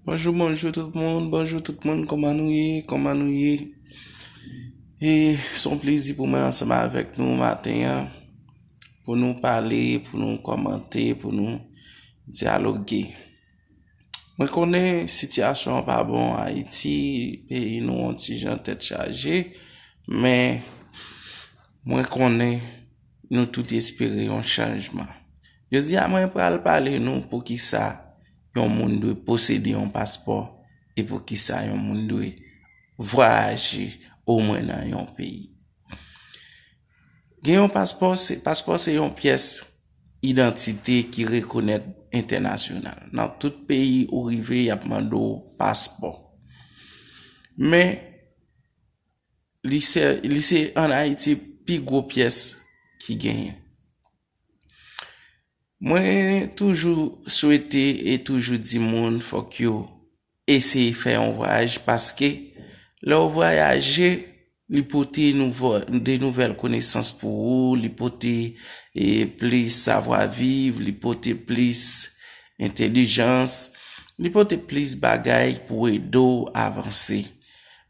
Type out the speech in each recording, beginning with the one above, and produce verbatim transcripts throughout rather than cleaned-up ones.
Bonjou, bonjou tout moun, bonjou tout moun, kòman nou ye, kòman nou ye? E se yon plezi pou mwen ansanm avèk nou maten an, pou nou pale, pou nou kòmante, pou nou dyaloge. Mwen konnen sitiyasyon an pa bon Ayiti, peyi nou yon ti jan tèt chaje, men mwen konnen nou tout espere yon chanjman. Jodi a mwen pral pale nou poukisa yon moun dwe posede yon paspò e poukisa yon moun dwe vwayaje omwen nan yon peyi. Gen yon paspò, se, paspò se yon pyès idantite ki rekonèt entènasyonal. Nan tout peyi ou rive, y ap mande w paspò. Men, li se, li se ann Ayiti pi gwo pyès ki genyen. Mwen toujou swete e toujou di moun fòk yo eseye fè yon vwayaj, paske lè w vwayaje, li pote nouvo, de nouvèl konesans pou ou, li pote e, plis savwaviv, li pote plis entèlijans, li pote plis bagay pou ede w avanse.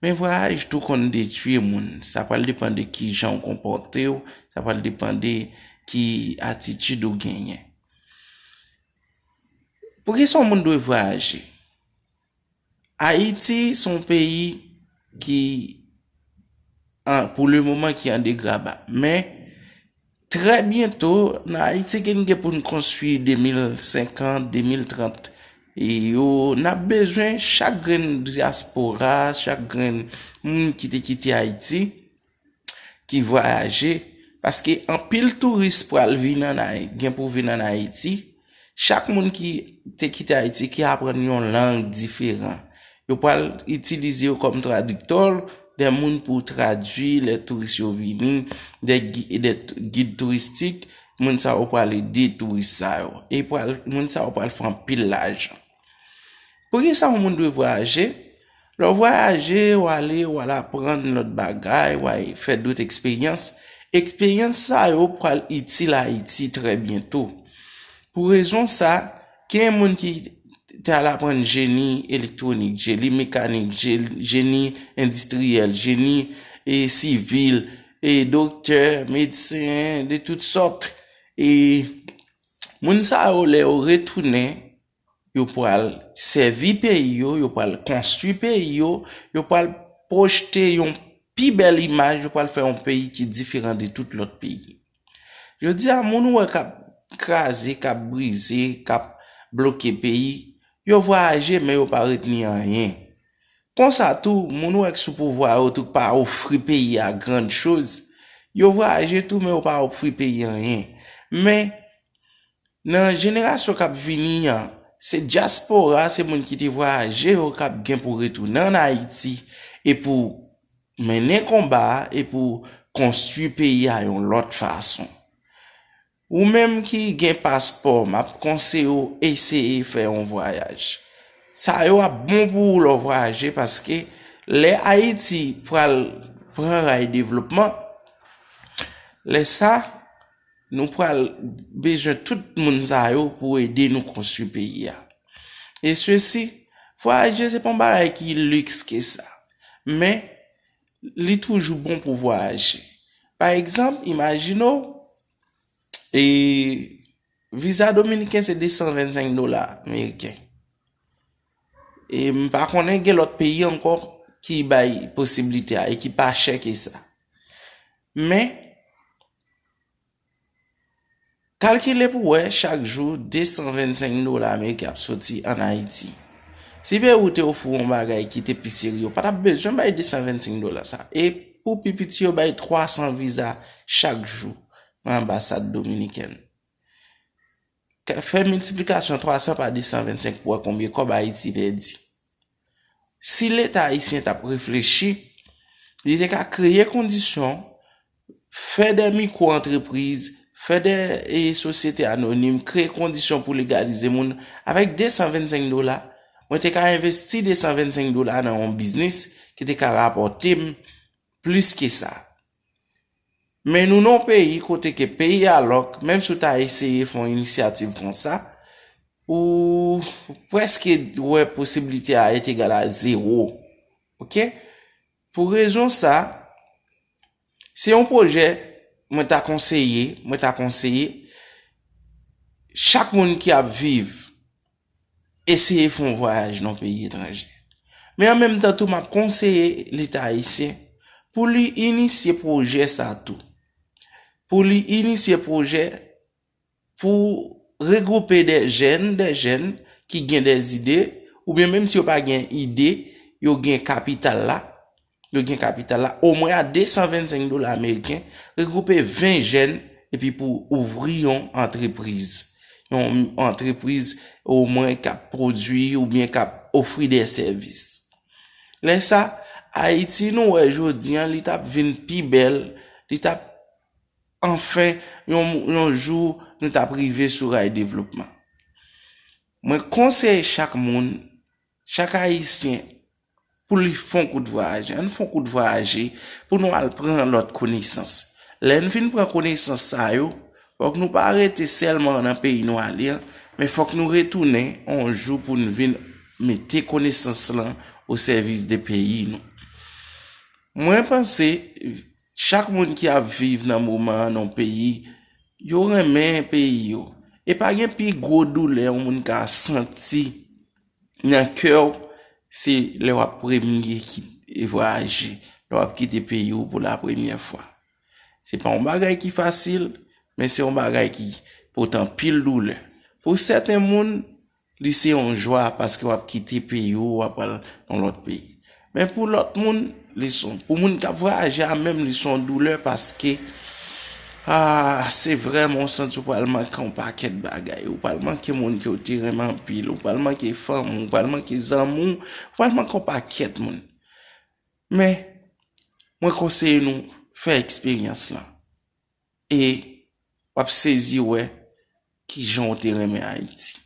Men vwayaj tou konn detwi moun. Sa pral depann de kijan w konpòte w, sa pral depann de ki atitid ou genyen. Poukisa yon moun dwe vwayaje? Ayiti se yon peyi ki, an, pou le moman, ki an degraba. Men, trè byento, nan Ayiti, gen, gen pou n konstwi de mil senkant, de mil trant. E yo, n ap bezwen chak grenn dyaspora, chak grenn moun ki te kite Ayiti, ki vwayaje, paske anpil touris pral vin ann Ay-, gen pou vin ann Ayiti. Chak moun ki te kite Ayiti, ki aprann yon lang diferan. Yo pral itilize yo kòm tradiktè, de moun pou tradui lè touris yo vini, de gi-, de t-, gid touristik, moun sa yo pral ede touris sa yo. E pral, moun sa yo pral fè anpil lajan. Poukisa yon moun dwe vwayaje? Lè w vwayaje, w ale, w al aprann lòt bagay, w al fè dòt eksperyans. Eksperyans sa yo pral itil Ayiti trè byento. Pou rezon sa, gen moun ki te al aprann jeni elektwonik, jeni mekanik, je-, jeni endistriyèl, jeni e, sivil, e, doktè, medsen, de tout sòt. E moun sa yo, lè yo retounen, yo pral sèvi peyi yo, yo pral konstwi peyi yo, yo pral pwojte yon pi bèl imaj, yo pral fè yon peyi ki diferan de tout lòt peyi. Jodi a, moun ou wè k ap kraze, k ap brize, k ap bloke peyi, yo vwayaje, men yo pa retni anyen. Konsa tou, moun ou wè k sou pouvwa yo tou k pa ofri peyi a grann choz, yo vwayaje tou, men yo pa ofri peyi anyen. Men, nan jenerasyon k ap vini an, se dyaspora, se moun ki te vwayaje yo k ap gen pou retounen ann Ayiti e pou mennen konba a e pou konstwi peyi a yon lòt fason. Ou menm ki gen paspò, m ap konseye w eseye fè yon vwayaj. Sa yo ap bon pou ou lè w vwayaje, paske lè Ayiti pral pran ray devlopman, lè sa, nou pral bezwen tout moun sa yo pou ede nou konstwi peyi a. E sesi, vwayaje se pa yon bagay ki liks ke sa. Men, li toujou bon pou vwayaje. Pa egzanp, imajine w, e, viza dominiken se de san vennsenk dola ameriken. E m pa konnen gen lòt peyi ankò ki bay posiblite a e ki pa chè ke sa. Men, kalkile pou w wè, chak jou, de san vennsenk dola ameriken ap soti ann Ayiti. Si peyi w te ofri w yon bagay ki te pi serye, w pa t ap bezwen bay de san vennsenk dola sa. E pou pi piti, yo bay twa san viza chak jou nan anbasad dominikèn. Ka-, fè miltiplikasyon twa san pa de san vennsenk pou w wè konbyen kòb Ayiti pèdi. Si Leta ayisyen t ap reflechi, li te ka kreye kondisyon, fè de mikwo antrepriz, fè de, e, sosyete anonim, kreye kondisyon pou legalize moun. Avèk de san vennsenk dola, mwen te ka envesti de san vennsenk dola nan yon biznis ki te ka rapòte m plis ke sa. Men nou nan yon peyi kote ke peyi a lòk, menm si w ta eseye fè yon inisyativ konsa, ou prèske wè posiblite a est égal à zéro. Oke? Pou rezon sa, se yon pwojè mwen ta konseye, mwen ta konseye chak moun ki ap viv, eseye fè yon vwayaj nan peyi etranje. Men an menm tan tou, m ap konseye Leta ayisyen pou li inisye pwojè sa tou. Pou li inisye pwojè pou regwoupe de jèn, de jèn ki gen de ide, oubyen menm si yo pa gen ide, yo gen kapital la, yo gen kapital la, omwen a de san vennsenk dola ameriken, regwoupe ven jèn, epi pou ouvri yon antrepriz. Yon antrepriz omwen k ap pwodui oubyen k ap ofri de sèvis. Lè sa, Ayiti nou wè jodi an, li t ap vin pi bèl, li t ap anfen, yon, yon jou, nou t ap rive sou ray devlopman. Mwen konseye chak moun, chak Ayisyen, pou li fè yon kout vwayaje. Ann fè yon kout vwayaje pou nou al pran lòt konesans. Lè n fin pran konesans sa yo, fòk nou pa rete sèlman nan peyi nou ale an, men fòk nou retounen yon jou pou n vin mete konesans lan o sèvis de peyi nou. Mwen panse, chak moun ki ap viv nan moman an nan yon peyi, yo renmen peyi yo. E pa gen pi gwo doulè yon moun ka santi nan kè w, se lè w ap premye ki, e vwayaje, lè w ap kite peyi w pou la premyè fwa. Se pa yon bagay ki fasil, men se yon bagay ki pote anpil doulè. Pou sèten moun, li se yon jwa paske w ap kite peyi w, w ap al nan lòt peyi. Men pou lòt moun, li se yon, pou moun k ap vwayaje a menm, li se yon doulè paske, ah, se vrèman w santi w pral manke yon pakèt bagay. Ou pral manke moun ke w te renmen anpil, ou pral manke fanmi w, ou pral manke zanmi w, ou pral manke yon pakèt moun. Men, mwen konseye nou fè eksperyans lan. E w ap sezi wè kijan w te renmen Ayiti.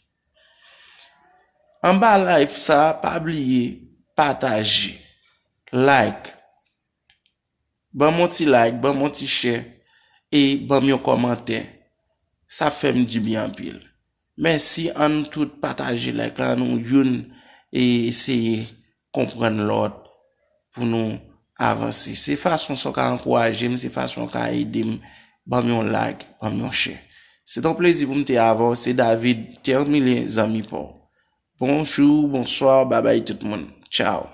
Anba live sa, pa bliye pataje, like, ban m yon ti like, ban m yon ti share, e ban m yon kòmantè. Sa fè m dibyen anpil. Mèsi, ann tout pataje like la, nou youn e eseye konprann lòt pou nou avanse. Se fason sa w ka ankouraje m, se fason w ka ede m, ban m yon like, ban m yon share. Se t yon plezi pou m te avè w, se David Termilien, zanmi pa w. Bonjou, bonswa, babay tout moun. Tchaw.